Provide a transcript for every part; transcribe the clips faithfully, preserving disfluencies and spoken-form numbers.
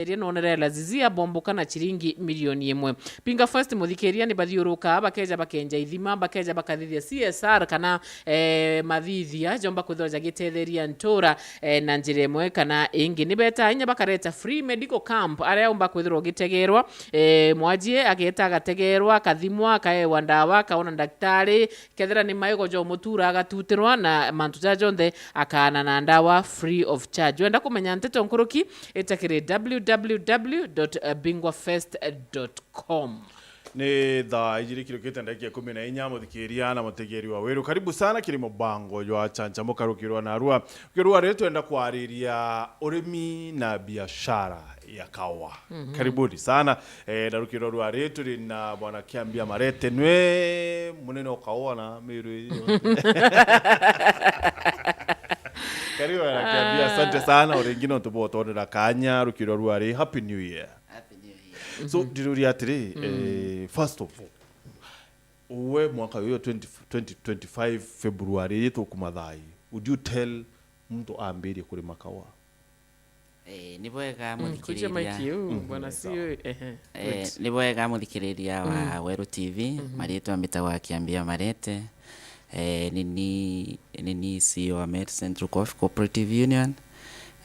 Eria nonere Lazizi abomboka na ciringi milioni imwe. Bingo Fest, muthikiria, ni bathiurukaa, bakeja bakenja ithima, bakeja bakathithia C S R kana, eh, mathithia jomba kwithirwa jagitetheria ntura, eh, na njira imwe kana ingi. Ni betaa inya bakareta free medical camp, aria umba kwithirwa ugitegerwa, eh, mwajie ageta agategerwa, akathimwa, akaewa ndawa, akaona ndaktari, kethira ni maigo jomutura agatutirwa, na mantu jaja jonthe akaana na ndawa free of charge. Wenda kumenya nteto nkuruki, ita kiri w w w dot bingwa fest dot com. Ni thaa ijiri kirukite ndagika ikumi na inya, muthikiria na mutegeri wa Weru. Karibu sana kiri mubango jwa Chanchamuka rukirwa narua. Rukirwa ri twenda kwariria urimi na biashara ya kawa. Karibuni sana. Eh, na rukirwa rwa ri turi na Bwana Kiambia Marete, nwe munene o kawa na Meru ii yonthe. Karibu Bwana Kiambia, asante sana. Uringi nontu bwa utonera kanya, rukirwa rwa ri, Happy New Year. Happy New Year. So, ndiruria atiri, eh, first of all, uwe mwaka uyu twenty, twenty twenty-five February ii tukumathai, would you tell muntu ambirie kurima kawa? Eh, ni bwega Mm, kuja muthikiriria. Mike uu, Mm, bwana yes, C E O, sawa. Ehe. Eh, good. Ni bwega muthikiriria wa Mm. Weru T V, Mm-hmm. Maritwa mbitagwa Kiambia Marete. Eh, nini, nini C E O wa Meru Central Coffee Cooperative Union.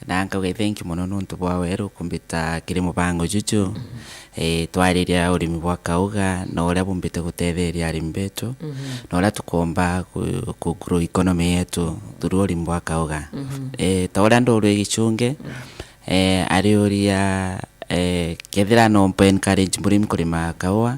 Na nkauga thank you mono nontu bwa Weru kumbita kiri mubango juju. Mm-hmm. Eh, twariria urimi bwa kauga na uria bumbite gutetheria arimi betu, Mm-hmm. na uria tukomba ku, ku grow economy yetu through urimi bwa kauga. Mm-hmm. Eh, ta uria ndorwe gicunge, Mm. eh, ariuria, eh, kethira no mpe encourage murimi kurima kaua,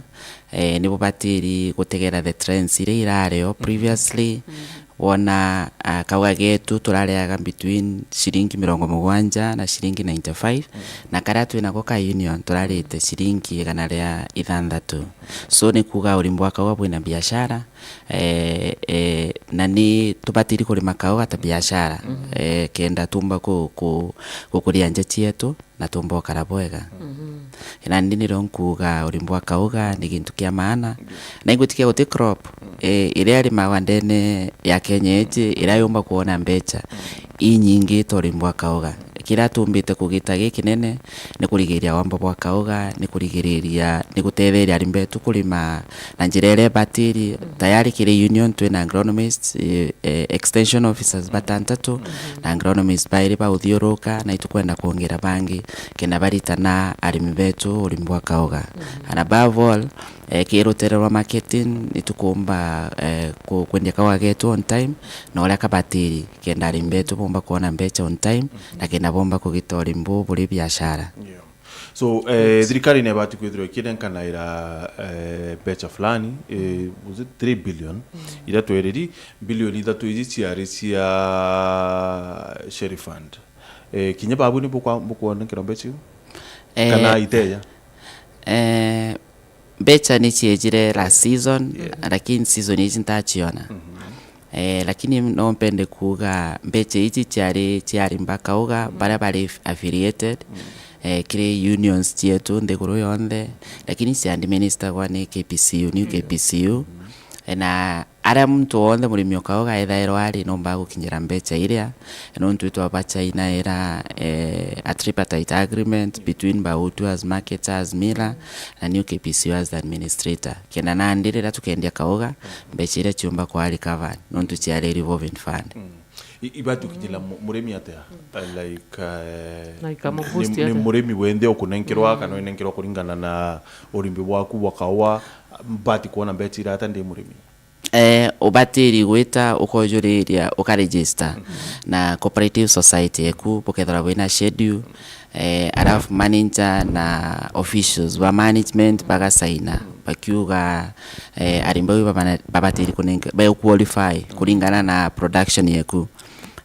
eh, ni bubatiri gutegera the trends iria irari o Mm-hmm. previously. Mm-hmm. Wona, ah, kauga getu turareaga between ciringi mirongo mugwanja na ciringi ninety-five, Mm. na karia twinako ka union turarite ciringi igana ria ithanthatu. So ni kuuga urimi bwa kauga bwina biashara, eh, eh, na ni tubatiri kurima kauga ta biashara, Mm. eh, kenda tumba ku, ku, gukuria nja cietu na tumba ukara bwega. Mm-hmm. Na ndi nirio nkuuga urimi bwa kauga ni gintu kia maana. Ndio. Na ingwitikia guti crop, Mm. eh, iria irimagwa ndene ya Kenya iji, iria yumba kuona mbecha Mm. inyingi ta urimi bwa kauga. Kiria tumbite kugita gikinene ni kurigiria wamba bwa kauga, ni kurigiriria, ni gutetheria arimi betu kurima na njira iria ibatiri. Mm. Tayari kiri union twina agronomists, eh, eh, extension officers batantatu, Mm-hmm. na agronomists bairi ba uthiuruka, na itukwenda kwongera bangi kenda baritana arimi betu urimi bwa kauga. Mm-hmm. And above all, eh, ki rutere rwa marketing, nitukumba, eh, ku, kwendia kauga getu on time, na uria kabatiri, kenda arimi betu bomba kuona mbecha on time, Mm-hmm. na kenda bomba kugita urimi buu buri biashara. Yeah. So, eh, thirikari ni ibati kwithirwa ikinenkanaira, eh, mbecha fulani, eh, was it three billion? Mm. Iria tweriri, bilioni ithatu iji ciari cia Sherry Fund. Eh, kinya babu ni bukwa-, bukwonenkerwa mbecha iu? Eh, Kana iteja? Eh, mbecha ni ciejire last season, Yeah. lakini season iji ntaciona. Mhm. Eh, lakini no mpende kuuga mbecha iji ciari, ciari mbakauga, Mm. baria bari affiliated, Mm. eh, kiri unions cietu nthiguru yonthe, lakini cia administeragwa ni K P C U, new Mm. K P C U. Mm. Eh, na aria muntu wonthe murimi o kauga ethairwa ari nomba gukinyira mbecha iria, nontu itwabachainaira, eh, a tripartite agreement between Bautu as marketer, as miller, na new K P C U as the administrator. Kenda nandi riria tukendia kauga, mbecha iria ciumba kwa recover, nontu ciari revolving fund. Mm. I-, ibati gukinyira mu-, murimi atia? Uh, like, uh, Na ikamu ni, boost ni atia? Murimi wenthe ukunenkerwa, Mm. kana unenkerwa kuringana na urimi bwaku bwa kaua, mbati kuona mbecha irata ndi murimi? Eh, ubatiri gwita ukojuriria, ukaregister Mm-hmm. na cooperative society eku, bukethirwa bwina schedule, eh, alafu manager na officials ba management bagasaina, bakiuga, eh, arimi bau babana-, babatiri kunenka, ba qualify kuringana na production yeku.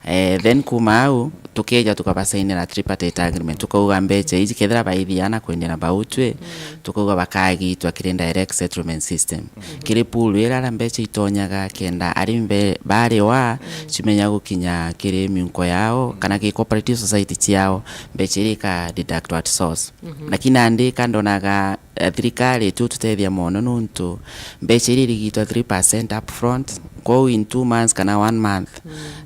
Eh, then kuma au, tukeja tukabasainira tripartite agreement, tukauga mbecha iji kethira baithiana kwendia na Bautwe, Mm. tukauga bakagitwa kiri direct settlement system. Mm. Kiri pool iria aria mbecha itonyaga kenda arimi be-, bariwa, Mm. cimenya gukinya kiri miunko yao, Mm. kana kiri cooperative society ciao, mbecha iria ika deductwa at source. Mhm. Lakini nandi ka ndonaga Eh, thirikari tu tutethia mono nontu mbeca iria irigitwa three percent upfront, kwou in two months kana one month,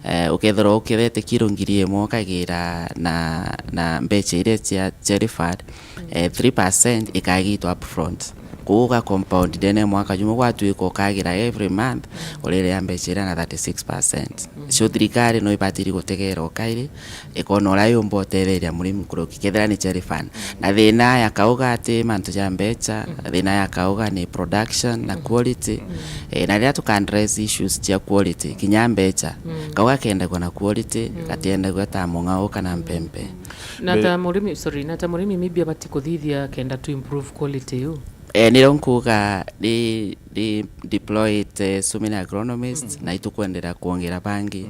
eh, ukethirwa ukethete kiro ngiri imwe ukagira na, na mbeca iria cia, cia refund, eh, three percent ikagitwa upfront. Kwou uga compound ndene ya mwaka jumwe, gwatuika ukagira every month, uriria mbeca iria na thirty-six percent. So thirikari no ibatiri gutegera ukairi, ikona uria yumba utetheria murimi nkuruki, kethira ni cherry fan. Na thina ya kauga ati mantu ja mbeca, thina ya kauga ni production na quality. Eh, na riria tuka address issues cia quality, kinya mbeca, kauga kendagua na quality, gatiendagua ta mung'ao kana mpempe. Na Be- ta murimi, sorry, na ta murimi maybe abati kuthithia kenda to improve quality iu? Eh, nirio nkuga ni, ni deployed, eh, so many agronomists, na itukwendera kwongera bangi,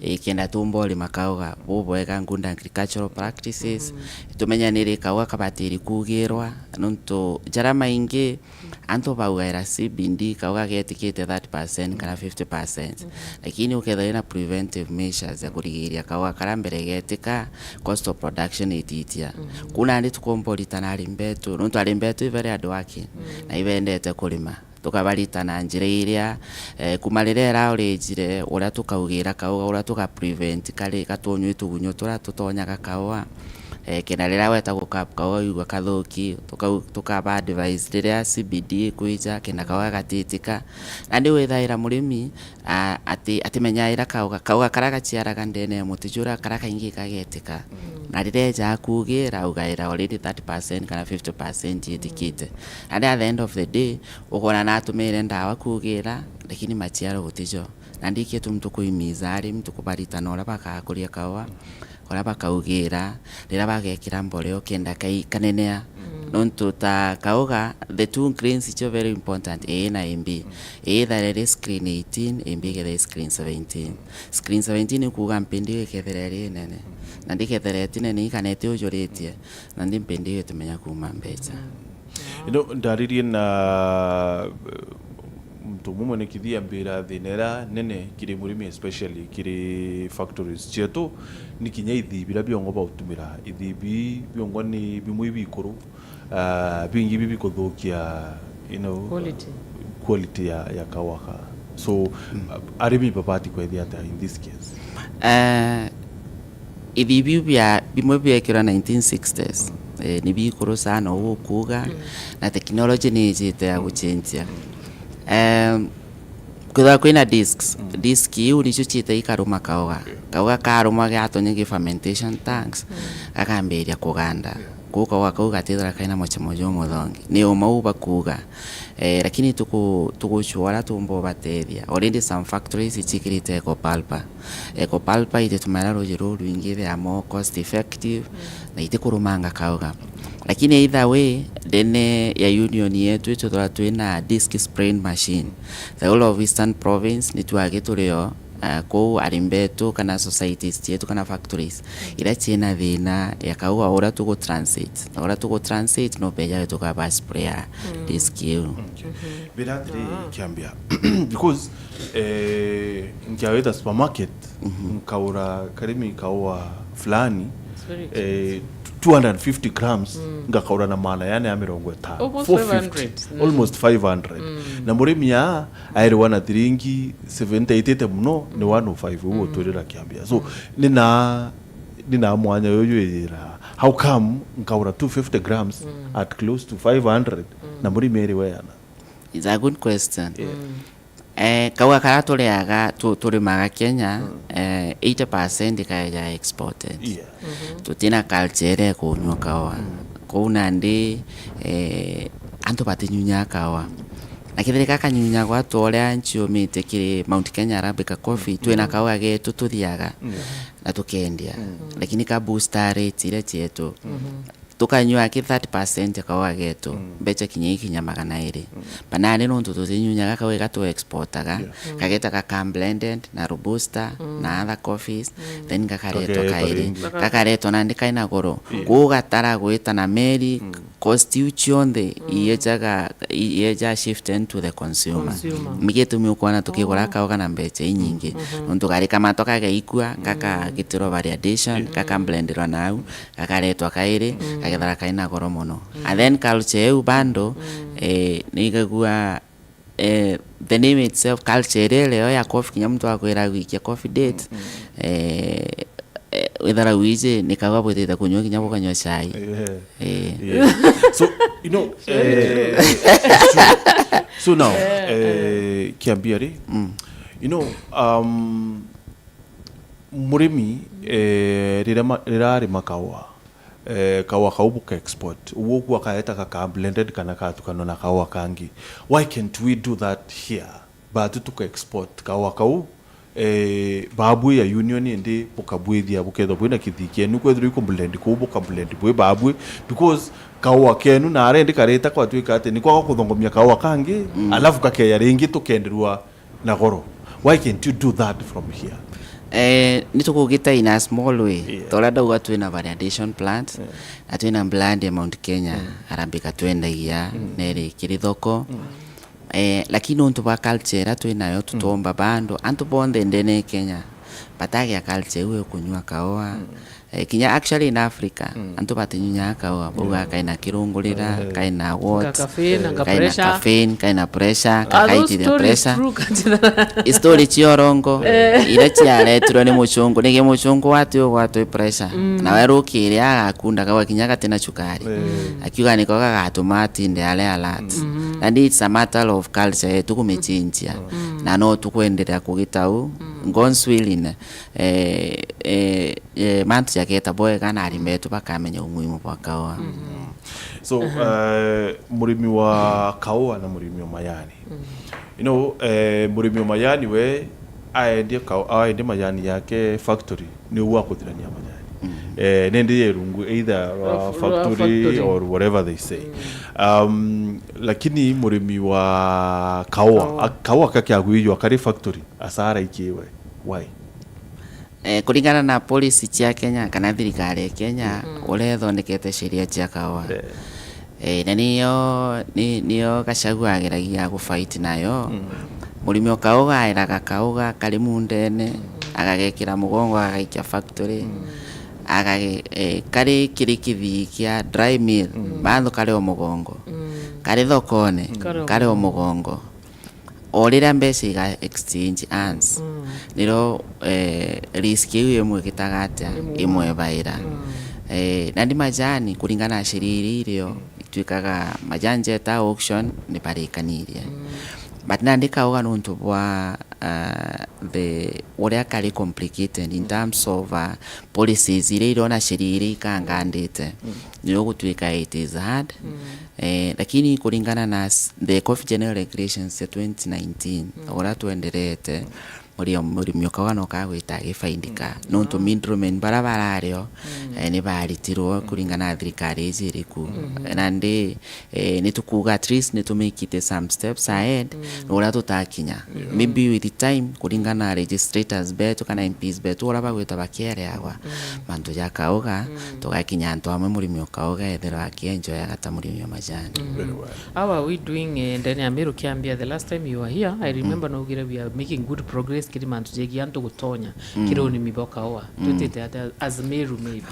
eh, kenda tumba urima kauga bubwega, good agricultural practices, tumenyanire kauga kabatiri kugirwa, nontu jara maingi antu baugaira C B D kauga getikite thirty percent kana fifty percent, lakini ukethira na preventive measures ya kurigiria kauga kara mbere getika, cost of production ititia. Kuu nandi tukomba uritana arimi betu, nontu arimi betu i very hardworking, na ibendete kurima. Tukabarita na njira iria, eh, kuma riria iraurijire, uria tukaugira kauga, uria tuka prevent kari gatunywi tugunyo turia tutonyaga kaua. Eh, kenda riria weta guka kauga wigua kathuki, tukau-, tukaba advise riria C B D ikwija, kenda kauga gatitika. Nandi withaira murimi, a-, ati-, atimenyaira kauga, kauga kara gaciaraga ndene ya muti jura kara kaingi kagetika. Na riria eja kugira, augaira already thirty percent kana fifty percent itikite. Nandi at the end of the day, ukona natumire ndawa kugira, lakini maciaro gutijo. Nandi ikio tukuimiza arimi, tukubaritana uria bakakuria kaua, uria bakaugira, riria bagekira mboreo kenda kai-, kanenea. Nontu ta kauga, the two grains icio very important, A na A B. A ithare ri screen eighteen, A B ikethira ri screen seventeen. Screen seventeen ni kuuga mpindi iyo ikethira iri nene. Nandi ikethira iti nene, kana iti ujuritie, nandi mpindi iyo itumenya kuuma mbeca. Ino ndaririe na, eh, muntu umwe mwenekithia ambira thina iria nene kiri murimi, especially kiri factories cietu, ni kinya ithii biria biongwa bautumira. Ithii bii biongwa ni bimwe ibikuru, ah, bingi bi bikuthukia, you know, quality, quality ya, ya kaua ka. So, ah, arimi babati kwethia atia in this case? Eh, ithi biu bia, bimwe biekirwa nineteen sixties, eh, ni bikuru sana uu ukuuga, na technology ni ijite ya gucenjia. Em, kwithirwa kwina discs, disc iu nicio ciite ikaruma kauga. Kauga karuma gatonya gi fermentation tanks, gakambiria kuganda. Kuu kauga kau gatithira kaina mucamo jumuthongi. Ni uma uu bakuuga. Eh, lakini tuku-, tugucua uria tumba ubatethia. Already some factories icikirite ecopulper. Ecopulper ititumaira ruuji ruu rwingi, they are more cost effective, na itikurumanga kauga. Lakini either way, ndene ya union yetu itwithirwa twina disc spraying machine. The whole of Eastern Province nitwagi turio, ah, kuu arimi betu kana societies cietu kana factories iria ciina thina ya kauga uria tugu transit. Na uria tugu transit no mbeja yetu kaba sprayer disc iu. Okay. Mbira atiri, Kiambia, because, eh, nkiawita supermarket, nkaura karimi kaua fulani, it's very expensive, eh, two hundred fifty grams, ngakaura na maana yani ya mirongo itano. Almost four fifty, five hundred. Almost five hundred. Na murimi aa airwa na thiringi seventy, aitite muno ni one oh five, uguo twirira Kiambia. So, nina, nina mwanya uyu ijira, how come nkaura two fifty grams at close to five hundred, na murimi eri weana? It's a good question. Yeah. Eh, kauga karia turiaga, tu-, turimaga Kenya, eh, eighty percent kaeja exported. Yeah. Tutina culture iria ikunyua kaua. Kou nandi, eh, antu batinyunyaga kaua. Na kethira gakanyunyagwa ta uria nciumite kiri Mount Kenya Arabica Coffee, twina kaua getu tuthiaga na tukendia. Lakini ka booster rate iria cietu. Tukanyua ki thirty percent ya kaua getu, mbeca kinya ikinya magana iri. Banani nontu tutinyunyaga kau igatu exportaga, kagetaga ka blended na robusta na other coffees, then gakaretwa kairi. Gakaretwa nandi kaina goro. Kuu gatara gwita na meri, cost iu cionthe iejaga, i-, ieja shifted to the consumer. Consumer. Ni gitumi ukwona tukigura kauga na mbeca inyingi. Nontu gari kamato kagaikua, gakagitirwa variation, gakablenderwa nau, gakaretwa kairi, Kagethara kaina goro mono. And then culture iu bando, eh, nigagua, eh, the name itself, culture iria leo ya coffee, kinya muntu akwira gwikia coffee date, eh, eh, withara wiji ni kawa bwitite kunywa kinya bukanywa chai. Yeah. Eh. Yeah. So, you know, eh, so, so now, eh, Kiambia ri, you know, um, murimi, eh, riria ma-, riria arima kawa, eh, kawa kau buka export, uguo uku akaeta gaka blended kana katukanwa na kawa kangi. Why can't we do that here? Batu tuka export kawa kau, eh, babu ya union indi bukabwithia bukethwa bwina kithii kienu, kwethirwa iku blend kuu buka blend bwi babu, because kawa kenu na arendi karita kwatuika ati ni kwaga kuthongomia kawa kangi, alafu kakeya ringi tukenderwa na goro. Why can't you do that from here? Eh, ni tukugita in a small way. Yeah. Toria ndauga twina validation plant, na twina brand ya Mount Kenya, arambika twendagia, neri kiri thoko. Eh, lakini nontu bwa culture iria twinayo, tutomba bando, antu bonthe ndene ya Kenya batagia culture iu ya kunyua kaoa. Eh, kinya actually in Africa, antu batinyunyaga kaoa, baugaga kaina kirungurira, kaina what, Nga caffeine, nga kaina pressure. Caffeine, kaina pressure, Are those kakaitithia stories pressure. True, Kanjira? Story cia urongo, iria ciaretirwe ni mucungu, nigi mucungu wati ugwatwi pressure. Nawe rukiri agakunda kaoa kinya gatina cukari. Akiuga niko gagatuma atinde are alert. And it's a matter of culture yetu kumichinjia. Na no tukwenderea kugita u, God's willing, eh, eh, eh, mantu jageta bwega na arimi betu bakamenya umuhimu bwa kaoa. So, eh, murimi wa kaoa na murimi wa majani. You know, eh, murimi wa majani we aendie kao-, aendie majani yake factory, ni ugu akuthirania majani. Eh, nindi ye rungu either rwa Of-, rwa factory factory. Or whatever they say. Um, lakini murimi wa kaoa, Kaoa. a-, kaoa kakiagwijwa kari factory, asara ikiwe. Why? Eh, kuringana na policy cia Kenya kana thirikari ya Kenya, uria ithondekete sheria cia kaoa. Eh. Eh, na niyo, ni-, niyo Gachagua ageragia gufight nayo. Murimi o kaoa aeraga kaoa kari mundene, agagekira mugongo, agagaikia factory, agage-, eh, kari kiri kithii kia dry mill, bado kari o mugongo. Kari thokone, Kari o kari o mugongo. O riria mbeca iga exchange hands, nirio, eh, risk iu imwe igitaga atia? Imwe. Imwe ibaira. Eh, na ni majani kuringana na sheria iria irio, ituikaga majani jeta auction ni barikanirie. But nandi kauga nontu bwa, uh, the, uria kari complicated in terms of, uh, policies iria irio na sheria iria ikangandite, nirio gutuika it is hard. Eh, lakini kuringana na s-, the Coffee General Regulations cia twenty nineteen, uria twenderete, murimi, murimi o kaoa no kagwita agifaindika. Nontu middlemen bara barario, eh, ni baritirwo kuringana na thirikari iji iriku. Nandi, eh, ni tukuga at least ni tumikite some steps ahead, na uria tutakinya. Maybe with time, kuringana na legislators betu kana M Ps betu, uria bagwita bakiereagwa, mantu ja kaoa, tugakinya antu amwe murimi o kaoa ethirwa akienjoyaga ta murimi o majani. Very well. How are we doing, eh, ndene ya Meru Kiambia? The last time you were here, I remember naugire we are making good progress kiri mantu jegie antu gutonya kiri unimi bwa kaoa. Twitite atia as Meru maybe?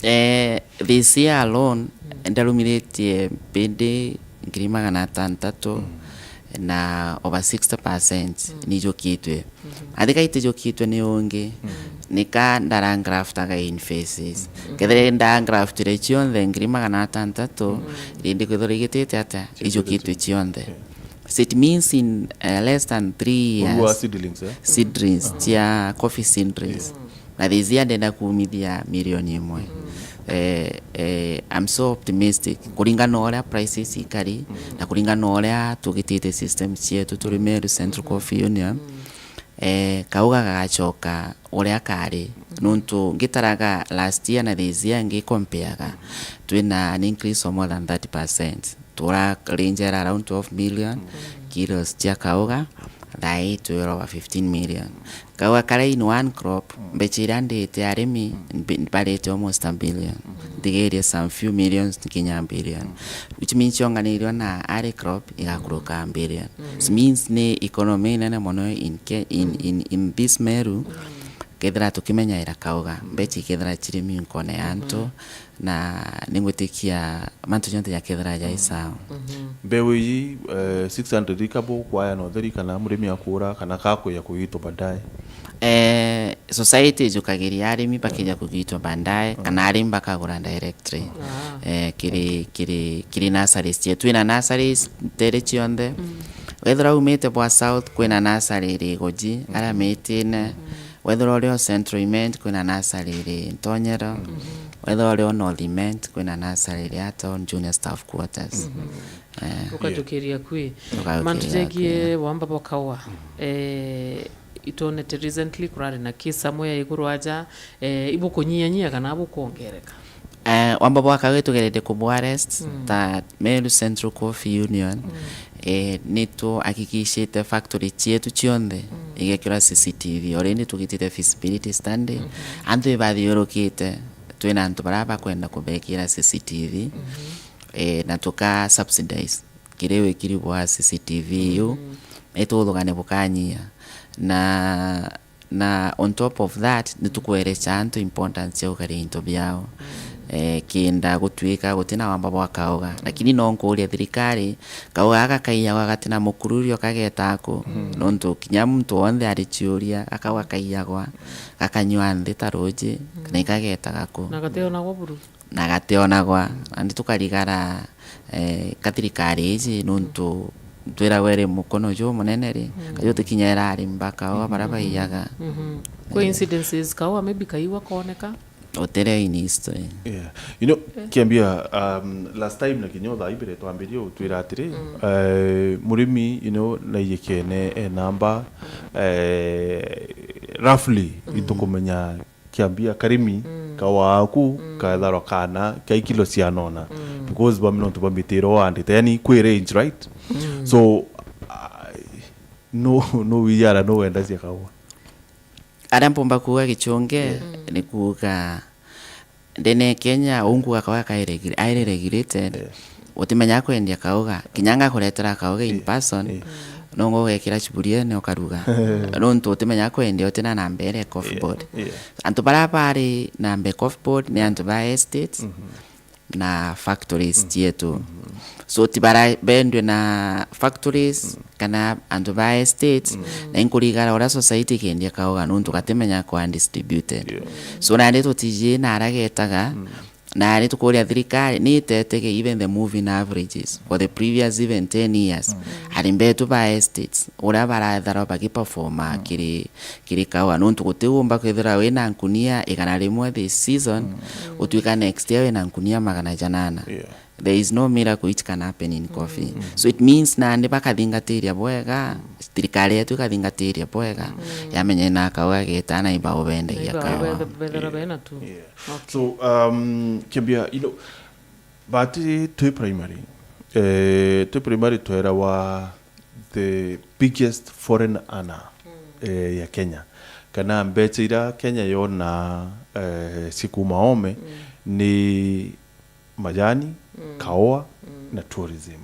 Eh, this year alone, ndarumiritie bindi ngiri magana atantatu na over sixty percent nijukitwe. Athika itijukitwe ni ungi, nika ndara graftaga in phases. Kethira ndara graftire cionthe ngiri magana atantatu, rindi kwithirwa igitite atia? Ijukitwe cionthe. So it means in, eh, less than three years, Urua seedlings, eh? Seedlings cia coffee seedlings. Na this year ndenda kuumithia milioni imwe. Eh, eh, I'm so optimistic. Kuringana na uria prices ikari, na kuringana na uria tugitite system cietu turi Meru Central Coffee Union, eh, kauga gagacoka uria kari. Nontu ngitaraga last year na this year ngicompeaga, twina an increase of more than thirty percent. Turarinjera around twelve million kilos cia kauga, thaa ii twi over fifteen million. Kauga karia in one crop, mbeca iria ndite arimi, mbi-, mbarite almost a billion. Ntigirie some few millions kinya a billion. Which means cionganirirwe na ari crop igakuruka a billion. It means ni economy nene mono in Ke-, in, in, in this Meru. kethira tukimenyaira kauga, mbecha ikethira ciri miunkone ya antu, na ningwitikia mantu jonthe jakethira jai sawa. Mbeu iji, eh, six hundred ikabu kwaya na utheri kana murimi akura kana kakuya kugitwa baadaye? Eh, society ijukagiria arimi bakija kugitwa baadaye, kana arimi bakagura directly. Eh, kiri, kiri, kiri nurseries cietu. Twina nurseries ntere cionthe. Wethira umite bwa south, kwina nursery iri Igoji, aria mitine. Wethira uri o Central Imenti, kwina nursery iri Ntonyero. Wethira uri o North Imenti, kwina nursery iri Aton Junior Staff Quarters. Eh. Ukatukiria kwi. Ukatukiria mantu jegie kwi. Wamba bwa kaua. Eh, itwonete recently kurari na case amwe ya iguru aja, eh, ibukunyianyia kana bukwongereka? Eh, wamba bwa kaua tugerete kubu arrest, ta Meru Central Coffee Union, eh, nituhakikishite factory cietu cionthe igekirwa C C T V. Already tugitite feasibility study. Antu ibathiurukite, twina antu baria bakwenda kubekira C C T V, eh, na tuka subsidize kiri wikiri bwa C C T V iu, ituthugane bukanyia. Na, na on top of that, nitukwereca antu importance ya ukaria into biao. Eh, kenda gutwika gutina wamba bwa kauga. Lakini no nkuria thirikari, kauga gaka kaiyagwa gatina mukururio kageta aku? Nontu kinya muntu wonthe ari ciuria, akauga kaiyagwa, gakanyua nthi ta ruji, kana ikageta gaku. Na gationagwa buru. Na gationagwa, nandi tukarigara, eh, ka thirikari iji, nontu twiragwa iri mukono jumunene ri, kajuti kinya irari mbaka o baria baiyaga. Kwi incidences kaua maybe kaigwa kooneka? Utire in history. Yeah. You know, Kiambia, um, last time na kinya thaa ibere twambirie utwira atiri, eh, murimi, you know, naiyikene e namba, eh, roughly itukumenya Kiambia karimi, kaua aku, kaetharwa kana, kai kilo cianona. Because bami nontu bambitire o andite, yani kwi range, right? So, ai, no, no wijara, no wendacia kaua. Aria mpumba kuuga gichunge, ni kuuga ndene Kenya, ungu gakauga kaire regulated. Utimenya kwendia kauga, kinya ngakuretera kauga in person, no ngo ugekira chiburiene ukaruga. Nontu utimenya kwendia utina namba iria coffee board. Antu baria bari namba coffee board ni antu ba estates na factories cietu. So ti bara bendwe na factories kana antu ba estates, na inkurigara uria society ikendia kauga nontu gatimenya kwa distributed. So nandi tutiji na aragetaga, na ni tukuria thirikari ni itetege even the moving averages for the previous even ten years. Arimi betu ba estates, uria baratharwa bagiperforma kiri, kiri kaua, nontu gutiumba kwithirwa wina nkunia igana rimwe this season, utwika next year wina nkunia magana janana. There is no miracle which can happen in coffee. So it means nandi bakathingatiria bwega, thirikari yetu ikathingatiria bwega, yamenya ina kaua geta na iba ubendagia kaua. Bethera bena tu. So, um, Kiambia, you know, bati twi primary, eh, twi primary twerawa the biggest foreign earner, eh, ya Kenya. Kana mbecha ira Kenya yona, eh, cikuma ome ni majani, kaua, na tourism.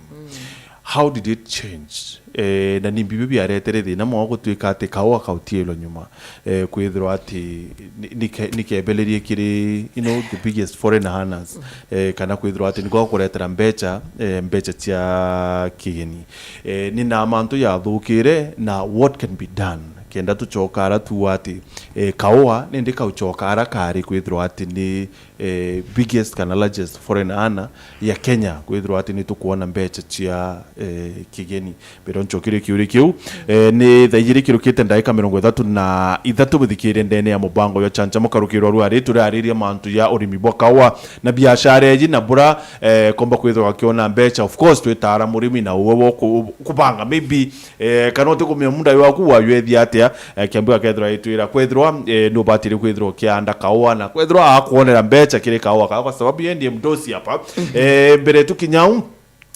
How did it change? Eh, na ni bibi biaretere thina mono gutwika ati kaua kautiirwa nyuma, eh, kwithirwa ati ni, ni ke-, ni kebelerie kiri, you know, the biggest foreign earners, eh, kana kwithirwa ati niko gakuretera mbecha, eh, mbecha cia kigeni. Eh, ni na mantu yathukire na what can be done kenda tucoka ara tu ati, eh, kaua nindi kaucoka ara kari kwithirwa ati ni eh, biggest kana largest foreign earner ya Kenya, kwithirwa ati ni tukwona mbecha cia, eh, kigeni. Mbere ncokerie kiuria kiu, eh, ni thaa ijiri kirukite ndaika mirongo ithatu na ithatu, buthikirie ndene ya mubango jwa Chancha Mukarukirwa rwa ri, turariria mantu ya urimi bwa kaua na biashara iji na bura, eh, komba kwithirwa akiona mbecha. Of course, twitara murimi na uwe wo ku-, kubanga maybe Eh, kana utikumenya munda waku wajwethia atia, eh, Kiambu akethirwa itwira kwethirwa, eh, nubatire kwithirwa ukianda kaua na kwethirwa akwonera mbecha kiri kaua kaua kwa sababu yeye ndiye mdosi hapa. Eh, mbere tukinyau,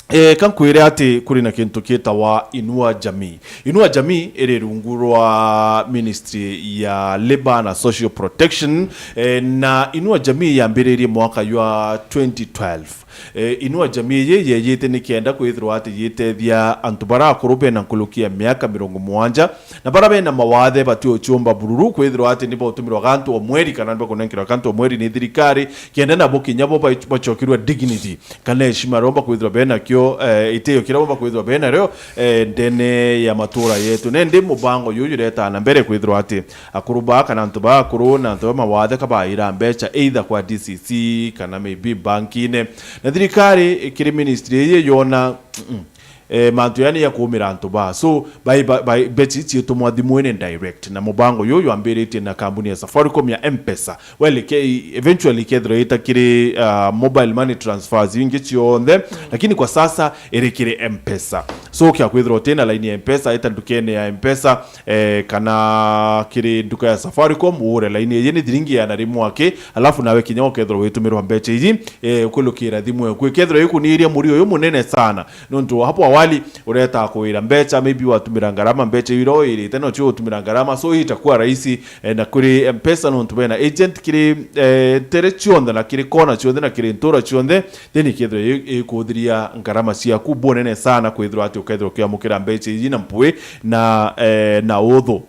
eh, kankwire ati kuri na kintu kitawa Inua Jamii. Inua Jamii iri rungu rwa Ministry ya Labour na Social Protection, eh, na Inua Jamii yambiririe mwaka jwa twenty twelve. Eh, Inua Jamii iji yeyite ni kenda kwithirwa ati yitethia antu bara akuru bena nkuruki ya miaka mirongo mugwanja, na bara bena mawathe batiuciumba bururu kwithirwa ati ni bautumirwa gantu o mweri kana ni bakunenkerwa gantu o mweri ni thirikari, kenda nabo kinya bo ba-, bacokirwe dignity kana heshima romba kwithirwa bena kio, eh, itio kiria bomba kwithirwa bena rio, eh, ndene ya matura yetu. Nendi mubango juju juretaa na mbere kwithirwa ati akuru baa kana antu baa akuru na antu ba mawathe kabaira mbecha either kwa D C C kana maybe bankine. Na thirikari kiri ministry iji yona, mm, eh, mantu yani ya kuumira antu baa. So, bai, bai, bai, mbecha ici ciitumwa thimwene direct. Na mubango uyu jwambiritie na kambuni ya Safaricom ya M-Pesa. Well, ke-, eventually ikethirwa ita kiri, uh, mobile money transfers ingi cionthe, lakini kwa sasa iri kiri M-Pesa. So, kia kwithirwa utina line ya M-Pesa, ita ndukene ya M-Pesa, eh, kana kiri nduka ya Safaricom, ugure line iji ni thiringi igana rimwe aki, alafu nawe kinya ukethirwa witumirwa mbecha iji, eh, ukwilukira thimu eku. Ikethirwa ikuniria murio uyu munene sana, nontu hapo awali ureta kuira mbecha, maybe watumira ngarama, mbecha iria uirite nocio utumira ngarama, so itakuwa rahisi, eh, na kuri M-Pesa nontu bena agent kiri, eh, ntere cionthe na kiri kona cionthe na kiri ntura cionthe, then ikethirwa i-, ikuthiria ngarama ciaku bunene sana kwithirwa ati ukethirwa ukiamukira mbecha iji na mpwi na, eh, na uthu.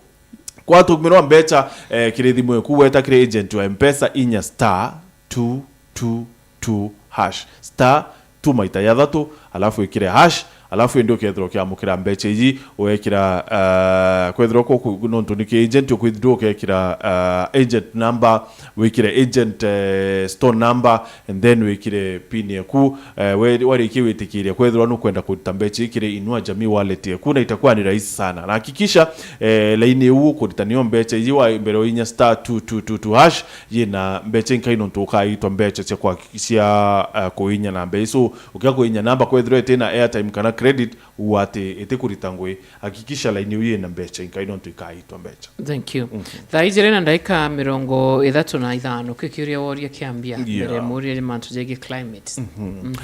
Kwatumirwa mbecha, eh, kiri thimu eku weta kiri agent wa M-Pesa inya star two two two hash, star two maita jathatu, alafu wikire hash, alafu indi ukethirwa ukiamukira mbecha iji, wekira, ah, kwethirwa ku, ku, nontu ni ki agent, ukwithirwa ukekira, ah, agent number, wikire agent, eh, store number, and then wikire pin eku, eh, we-, warikia witikiria kwethirwa nukwenda kuruta mbecha iji kiri Inua Jamii wallet eku, na itakuwa ni rahisi sana. Na hakikisha, eh, laini iu ukuruta niyo mbecha iji wa mbere uinya star two two two two hash, yina mbecha inkai nontu ukaitwa mbecha cia kwaki-, cia, eh, kuinya namba ii. So, ukia kuinya namba kwethirwa itina airtime kana credit, uu ati itikurita ngui, hakikisha line iu yina mbecha inkai nontu ikaitwa mbecha. Thank you. Mhm. Thaa ijiri na ndaika mirongo ithatu na ithano, kwi kiuria woria kiambia, yeah, mbere murie mantu jegii climate. Mhm. Mhm.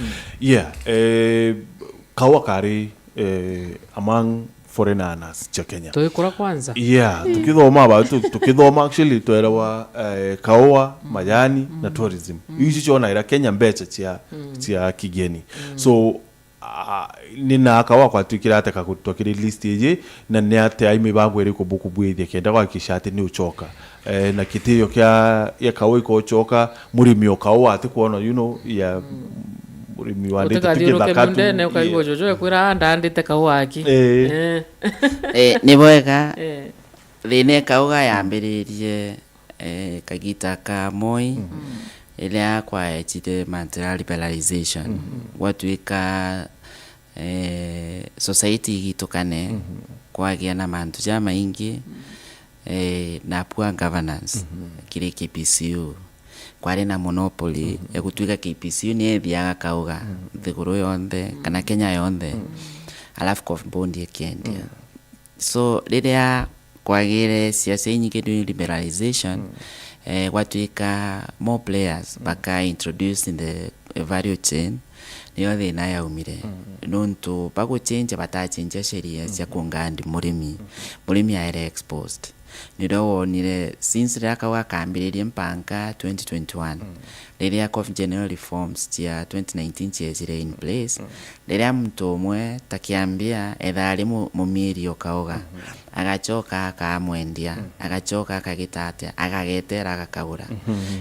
Yeah, eh, kaua kari, eh, among foreign earners cia Kenya. Tuikura kwanza? Yeah, tukithoma ba, tu-, tukithoma actually twerewa, eh, kaua, majani na tourism. Iu icio cionaira Kenya mbecha cia, cia kigeni. So, ah, ni na kaua kwatuikire ateka kurutwa kiri list iji, na ni atia ai mibango iriku bukubwithia kenda kuhakikisha ati ni ucoka? Eh, na kitio kia, kia kaua ikocoka, murimi o kaua atikwona, you know, ya murimi wandite tu utikathioruke githaka tu, mundene ukaigua, yeah, jojo ekwira, "Ah, ndandite kaua aki." Eh. Eh. Eh, ni bwega. Eh. Thina e kaua yambiririe, eh, kagita ka Moi, riria kwaecire mantu ja liberalization. Gwatuika eh, society igitukane, kwagia na mantu jamaingi, eh, na poor governance kiri K P C U. Kwari na monopoly ya gutuika K P C U ni ethiaga kauga nthiguru yonthe, kana Kenya yonthe, alafu Coffee Board ikendia. So, riria kwagire siasa inyingi ni liberalization, eh, gwatuika more players baka introduce in the value chain, niyo thina yaumire. Nontu baguchenja, batachenja sheria cia kungandi murimi, murimi aere exposed. Nirio wonire since riria kau akambiririe mpanka twenty twenty-one, riria Coffee General Reforms cia twenty nineteen ciejire in place, riria muntu umwe ta Kiambia ethaa ari mu-, mumiiri o kauga, agacoka akamwendia, agacoka akagita atia, agagetera agakagura.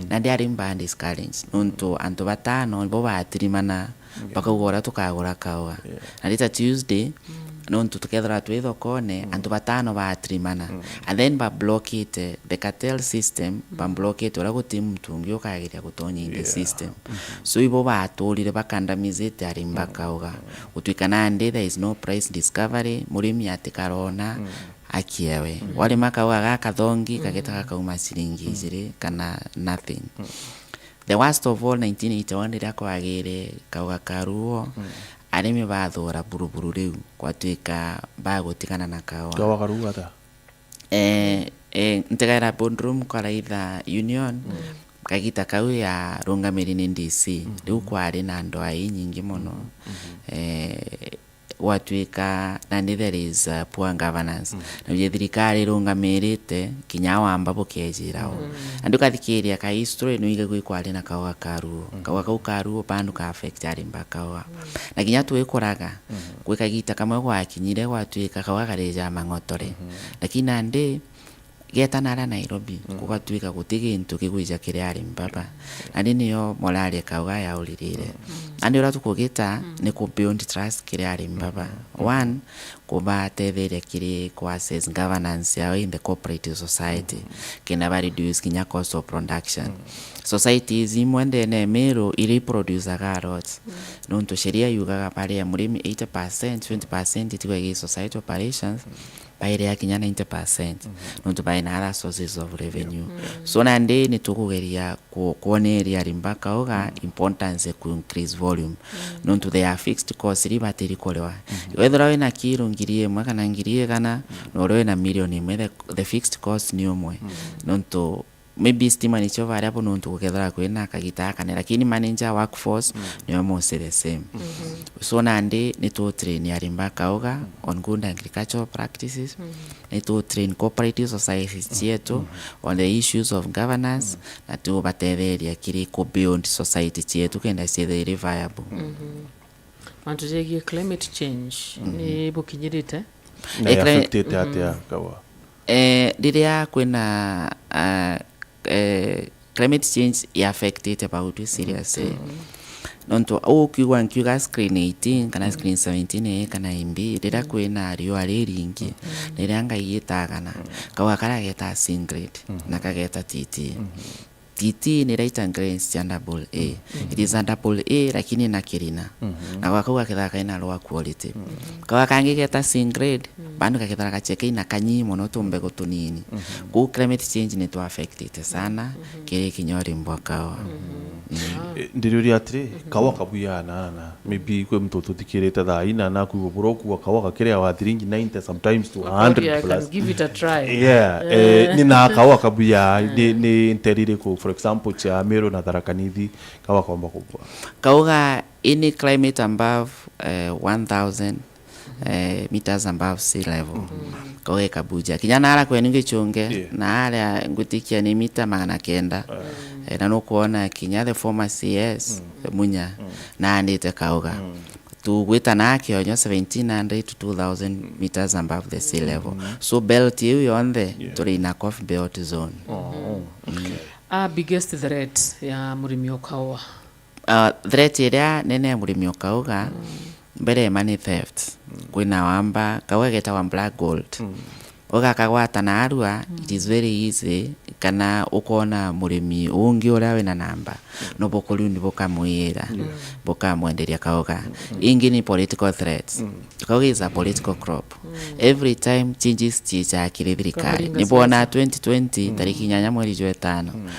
Na ndiari mba discouraged, nontu antu batano ibo batirimana, bakauga uria tukagura kauga. Na rita Tuesday, nontu tukethirwa twi thokone, antu batano batirimana. And then ba blockite the cartel system, ba blockite uria guti muntu ungi ukageria gutonya in the system. So ibo baturire bakandamizite arimi bakauga. Gutuika nandi there is no price discovery, murimi atikarona akiewe. Warima kauga gaka thongi, kagita gakauma ciringi ijiri kana nothing. The worst of all, nineteen eighty-one riria kwagire kauga ka ruo, arimi bathura buruburu riu, gwatuika bagutigana na kaua. Kaua karuo ata? Eh, eh, ntigaira Bodrum kwa Raitha Union, kagita kau yarungamiri ni D C. Riu kwari na ndwaa inyingi mono. Eh, gwatuika nandi there is, uh, poor governance. Mm. Na uye thirikari irungamirite, kinya wamba bukejira o. Mm. Na ndukathikiria ka history, nwigagua ikwari na kauga ka ruo. Mm. Kauga kau ka ruo, bandu ka affect arimi ba kauga. Mm. Na kinya twikuraga, mm, gwi kagita kamwe gwakinyire gwatuika kauga kareja mang'otore. Mm-hmm. Lakini nandi, geta nara Nairobi, mm, gugatuika guti gintu kigwija kiri arimi baba. Nandi niyo morari kauga yauririre. Mm. Nandi uria tukugita, mm, ni ku build trust kiri arimi baba. Mm. One, kubatetheria kiri ku assess governance yao in the cooperative society. Mm. Kenda ba reduce kinya cost of production. Mm. Societies imwe ndene ya Meru iri producaga a lot. Mm. Nontu sheria yugaga bari ya murimi eighty percent, twenty percent itigwe gi society operations. Mm. Bairea kinya ninety percent, mhm, nontu baina other sources of revenue. Mm. So nandi nitukugeria ku-, kwoneria arimi ba kauga, mm, importance ya ku increase volume. Mm. Nontu they are fixed costs iria ibatiri kuriwa. Mhm. Wethira wina kiro ngiri imwe kana ngiri igana, mm, na uria wina milioni imwe, the, the fixed cost ni umwe. Mm. Nontu maybe stima nicio baria bo nontu gukethira kwina kagita gakane, lakini manager workforce, mm, niyo mostly the same. Mhm. So nandi ni tu train arimi ba kauga, mm, on good agricultural practices, mhm, ni tu train cooperative societies, mm, cietu, mm, on the issues of governance, mm, na tubatetheria kiri ku build society cietu kenda ciethire iri viable. Mhm. Mantu jegie climate change, mhm, ni bukinyirite? Na eh, cli-, affectite atia, mhm, kawa? Eh, riria kwina, ah, eh, climate change i affectite about it seriously. Mm. Nontu au ukiigua nkiuga screen eighteen kana, mm, screen seventeen A kana imbi, riria, mm, kwina riua riringi, mm, riria ngai itagana, mm, kauga karia geta Singlet, mm, na kageta T T. Mm. T T ni right and grains cia double A. Mm. It is a double A, lakini na kirina. Mm-hmm. Na gwakauga kethira kaina lower quality. Mm. Kauga kangi geta C grade, mm, bado gakethira gachia kaina kanyi mono tumbegu tunini. Mm-hmm. Kuu climate change ni tu affectite sana, mm-hmm, kiri kinya urimi bwa kawa. Mm-hmm. Mm. Ah. Eh, ndiriuria atiri, mm-hmm, kawa kabuya na, na, maybe kwi muntu tuthikirite thaa ina na kuigua bura ukua kawa gakiri wa thiringi ninety sometimes to a hundred plus. Maybe I can give it a try. Yeah, eh, eh, ni na kawa kabuya, ni, eh, ni nteri iriku, for example, cia Meru na Tharaka Nithi, kawa komba kubua? Kauga any climate above, eh, one thousand, eh, meters above sea level. Mm. Kauga ikabuja. Kinya nara kwenu Gichunge, yeah, na aria ngwitikia ni mita magana kenda. Eh. Eh, na nukwona kinya the former C S, mm, Munya, mm, naandite kauga. Mm. Tugwita na kionyo seventeen hundred to two thousand meters above the sea level. Mm. So belt iu yonthe, yeah, turi in a coffee belt zone. Oh, mm, okay. A biggest threat ya murimi o kawa? Uh, threat iria nene ya murimi o kauga, mm, mbere ma ni theft. Mm. Kwina wamba, kauga getagwa black gold. Mm. Ugakagwata na arua, mm, it is very easy, kana ukona murimi ungi uria wina namba, mm, no bukuriu ni bukamwira, mm, bukamwenderia kauga. Mm. Ingi ni political threats. Mm. Kauga is a political crop. Mm. Every time changes chiicha kiri thirikari. Kamaringa ni bwona siasa. Twenty twenty, mm, tariki inyanya mweri jwa itano. Mm.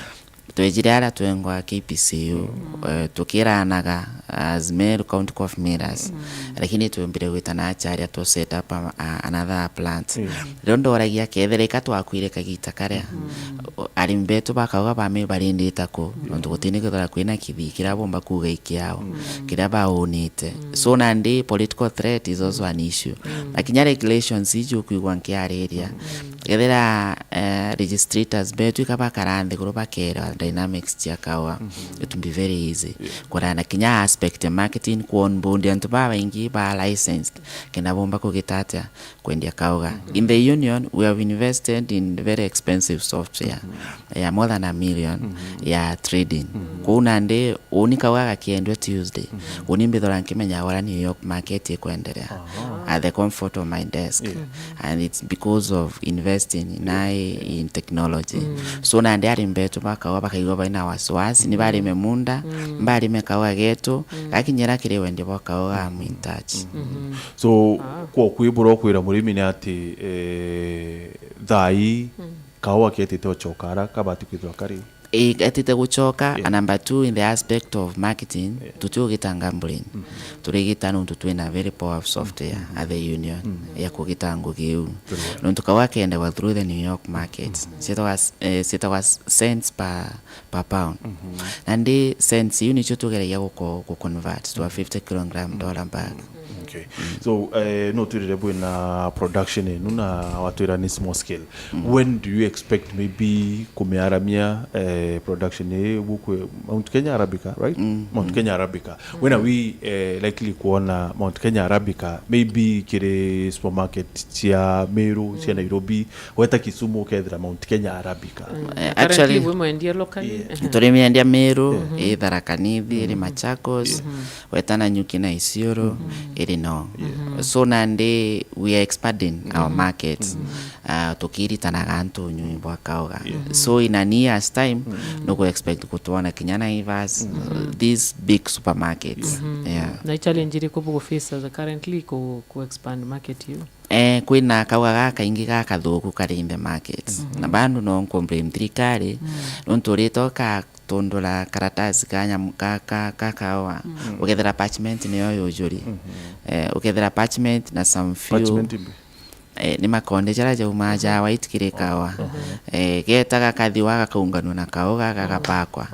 Twejire aria twengwa K P C U, mm, eh, tukiranaga as Meru County Coffee Millers, mm, lakini twembire gwita na acharia tu set up a, a, another plant. Mm. Riu ndoragia kethira ika twakwire kagita karia, mm, o, arimi betu bakauga ba Meru barindita ku, mm, nontu gutini kwithira kwina kithii kiria bomba kuuga ikiao, mm, kiria baunite. Mm. So nandi political threat is also an issue. Mm. Na kinya regulations iji ukwigua nkiariria, mm, kethira, eh, registrators betu ika bakara nthiguru bakeerewa dynamics cia kawa, mhm, it will be very easy. Yeah. Kurana kinya aspect ya marketing, ku onboard antu babaingi ba licensed, kenda bomba kugita atia kwendia kauga. Mhm. In the union, we have invested in very expensive software, mhm, ya more than a million, mhm, ya trading. Mhm. Kuu nandi, uni kauga gakiendwa Tuesday, mhm, uni mbithora nkimenya uria New York market ikwenderea. Aha. At the comfort of my desk. Yeah. Mhm. And it's because of investing in A I, in technology. Mm. So nandi arimi betu ba kaua bakaigua baina wasiwasi, ni, mm, barime munda, mm, barime kaua getu, mm, gakinyira kiri wendia bwa kaua, I'm in touch. Mm-hmm. So, ah, kwa kwibura ukwira murimi ni ati, eh, thaa ii, mm, kaua ketite ucoka ara kabati kwithirwa kari? Ii, etite gucoka, yeah, and number two, in the aspect of marketing, yeah, tutiugita gambling. Mm. Turigita nontu twina very powerful software, mm, at the union, mm, ya kugita ngugi iu. True. Nontu kaua kenda wa through the New York market, mm, cietagwa, eh, cietagwa cents per, per pound. Mm-hmm. Nandi cents iu nicio tugeragia guko-, gu convert to a fifty kilogram, mm, dollar bag. Mm. Okay. So, eh, no twirire bwina production inu na watwira ni small scale. When do you expect maybe kumiaramia, eh, production ii gukwe Mount Kenya Arabica, right? Mount Kenya Arabica. When are we, eh, likely kuona Mount Kenya Arabica maybe kiri supermarket cia Meru, cia Nairobi, weta Kisumu ukethira Mount Kenya Arabica? Eh, currently actually, we mwendia locally? Yeah. Ehe. Turimiendia Meru, i Tharaka Nithi, iri Machakos, weta Nanyuki na Isiolo, iri no. So nandi we are expanding our market. Uh, tukiritanaga antu unyui bwa kauga. So in a year's time, nuku expect kutwona kinya Naivas, uh, these big supermarkets. Yeah. Na i challenge iriku bugu face as a currently ku, ku expand market you? Eh, kwina kauga gakaingi gakathuku kari in the market. Na bandu no nku blame thirikari, nontu urite ukatundura karatasi ka nyamu ka, ka, ka kawa, ukethira parchment niyo yujuri. Eh, ukethira parchment na some few, parchment imbi? Eh, ni makonde jaria jaumaa ja white kiri kawa. Eh, geta gakathiwa gakaunganwa na kauga gagapakwa.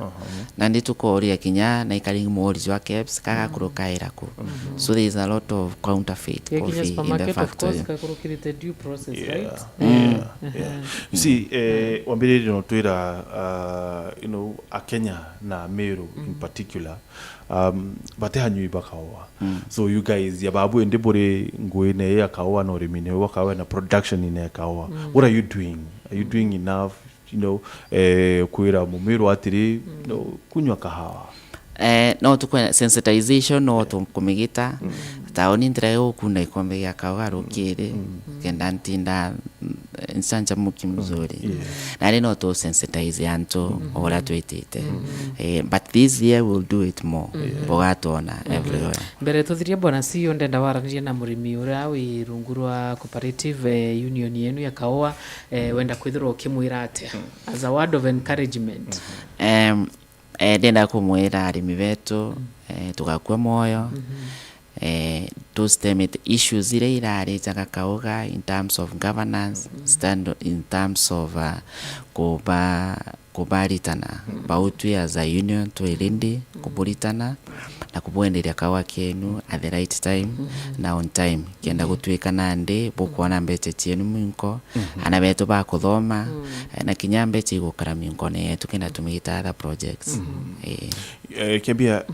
Nandi tukoria kinya na ikaringi muuri jwa KEBS kagakurukaira ku. So there is a lot of counterfeit coffee in the factory. Gakurukirite due process, right? Yeah, yeah. You see, eh, wambiririe no twira, uh, you know, Akenya na Meru in particular, um, bati anyui ba kawa. So you guys, ya babu indi buri nguine ya kawa na urimine wa kawa na production ine ya kawa. What are you doing? Are you doing enough? You know, eh, kwira Mumiru atiri, you know, kunywa kahawa. Eh, no tukwe sensitization, no tukumigita. Taoni ntira yo ukunda ikombe gia kawa rukiri, kenda ntinda, mm, ncanjamuki mzuri. Nari no tu sensitize antu uria twitite. Eh, but this year we'll do it more. Bugatwona everywhere. Mbere tuthirie, Bwana C E O, ndenda waranirie na murimi uria wi rungu rwa cooperative, eh, union yenu ya kaua, eh, wenda kwithirwa ukimwira atia? As a word of encouragement. Em, eh, ndenda kumwira arimi betu, eh, tugakua mwoyo. Eh, those them issues iria irarijaga kauga in terms of governance, stand in terms of, uh, kuba, kubaritana. Bau twi as a union twi ready kuburitana na kubwenderia kaua kenu at the right time na on time, kenda gutwika nandi bukwona mbecha cienu minko, ana betu bakuthoma, eh, na kinya mbecha igukara minkone yetu kenda tumigita other projects. Eh. Eh, Kiambia,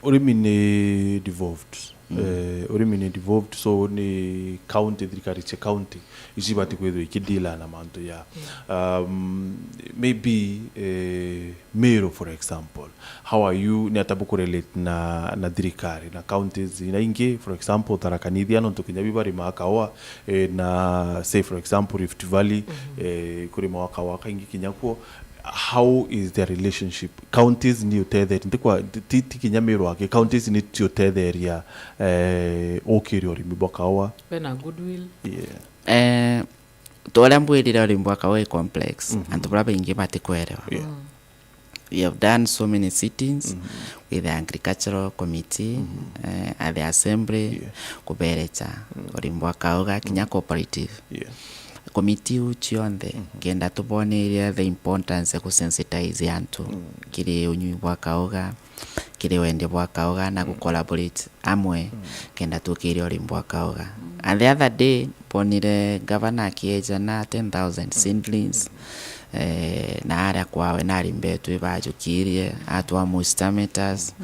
urimi ni devolved. Eh, urimi ni devolved, so ni county, thirikari cia county ici ibati kwithirwa ikidila na mantu ya, um, maybe, eh, Meru, for example, how are you, ni ata bukurelate na, na thirikari na counties ina ingi? For example, Tharaka Nithi, nontu kinya bi barimaa kaua, eh, na say for example Rift Valley, eh, kurima wa kaua kaingi kinya kuo. How is their relationship? Counties ni utetheria, ntikwa, ti, ti kinya Meru aki, counties ni ciutetheria, eh, ukiria urimi bwa kaua. Bena goodwill. Yeah. Eh, ta uria mbwirire, urimi bwa kaua i complex. Antu baria baingi batikwerewa. Yeah. We have done so many sittings with the agricultural committee, eh, at the assembly, kuberecha urimi bwa kauga kinya cooperative. Yeah. Committee iu cionthe, kenda tuboneria the importance ya kusensitize antu kiri unyui bwa kauga, kiri wendia bwa kauga na gucollaborate amwe kenda tukiria urimi bwa kauga. And the other day, bonire governor akieja na ten thousand seedlings, eh, na aria kwawe na arimi betu ibajukirie, atwa moisture meters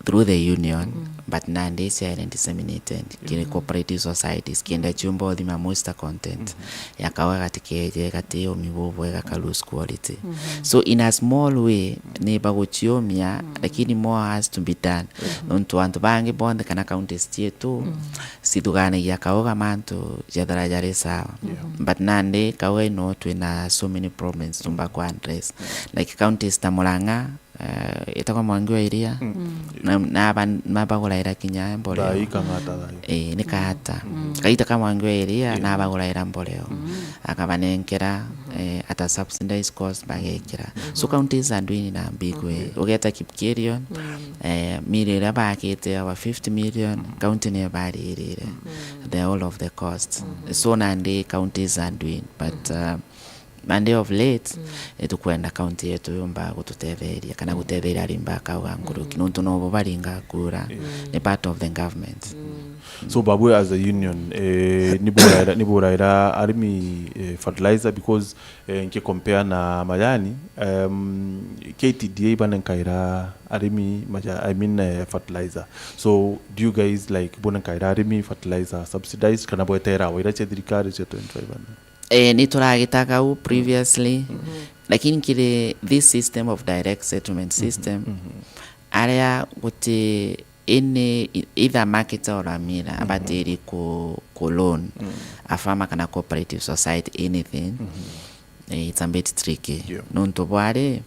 through the union, but nandi ciaire disseminated kiri cooperative societies, kenda ciumba uthima moisture content ya kaua gatikeje gati umi bubwega, ka lose quality. So in a small way, ni baguciumia, lakini more has to be done. Nontu antu bangi bonthe kana counties cietu cithuganagia kauga mantu jathara jari sawa. But nandi kauga ino twina so many problems tumba ku address. Like counties ta Murang'a, eh, itagwa Mwangi wa Iria, na, na ba-, mabaguraira kinya mboleo. Thaa ii kang'ata thaa ii. Eh, ni kaata. Kaita ka Mwangi wa Iria, nabaguraira mboleo. Akabanenkera, eh, at a subsidized cost bagekira. So counties are doing in a big way. Ugeta Kipkerion, eh, mill iria bakite over fifty million, county ni baririre the whole of the cost. So nandi counties are doing, but, uh, And of late, mm, nitukwenda county yetu yumba gututetheria kana, mm, gutetheria arimi ba kauga nkuruki, mm, nontu nobo baringa kura, yeah, ni part of the government. Mm. So, babu, as a union, eh, niburaira, niburaira arimi, eh, fertilizer because, eh, nki compare na majani, um, K T D A banenkaira arimi maja-, I mean, eh, fertilizer. So, do you guys, like, bunenkaira arimi fertilizer subsidized kana bwetera waira cia thirikari cia twenty-five hundred? Eh, ni turagitaga u previously, mhm, lakini kiri this system of direct settlement system, mhm, aria guti any either marketer or a miller, mhm, abatiri ku, ku loan, mm, a farmer kana cooperative society anything, mhm, eh, it's a bit tricky. Yeah. Nontu bwari,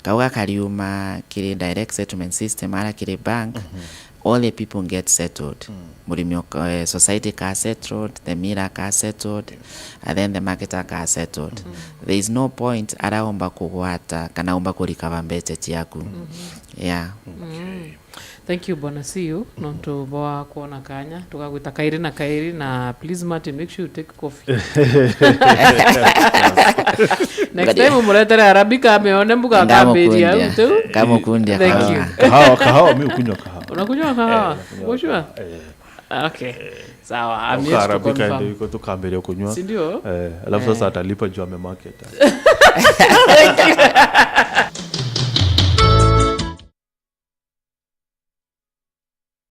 kau gakariuma kiri direct settlement system, ara kiri bank, mhm, all the people get settled. Mm. Murimi oka-, eh, society ka settled, the miller ka settled, yeah, and then the marketer ka settled. Mm. There is no point araomba kugwata kana omba kurikava mbecha ciaku. Mhm. Yeah. Okay. Mm. Thank you, Bwana C E O, nontu bwa kwona kanya. Tugagwita kairi na kairi, na please, Martin, make sure you take coffee. Next time umuretere Arabica ameone mbuga akambiria au tu. Ngamukundia. Thank you. Kahawa. Kahawa, kahawa, mi ukunywa kahawa. Unakunywa kahawa? Eh, nakunywa kahawa. Eh. Okay. Eh. Sawa, I'm yet to confirm. Uka Arabica ndio iko tukambiria kunywa. Si ndio? Eh, alafu sasa, eh, atalipa juu amemarket. Thank you.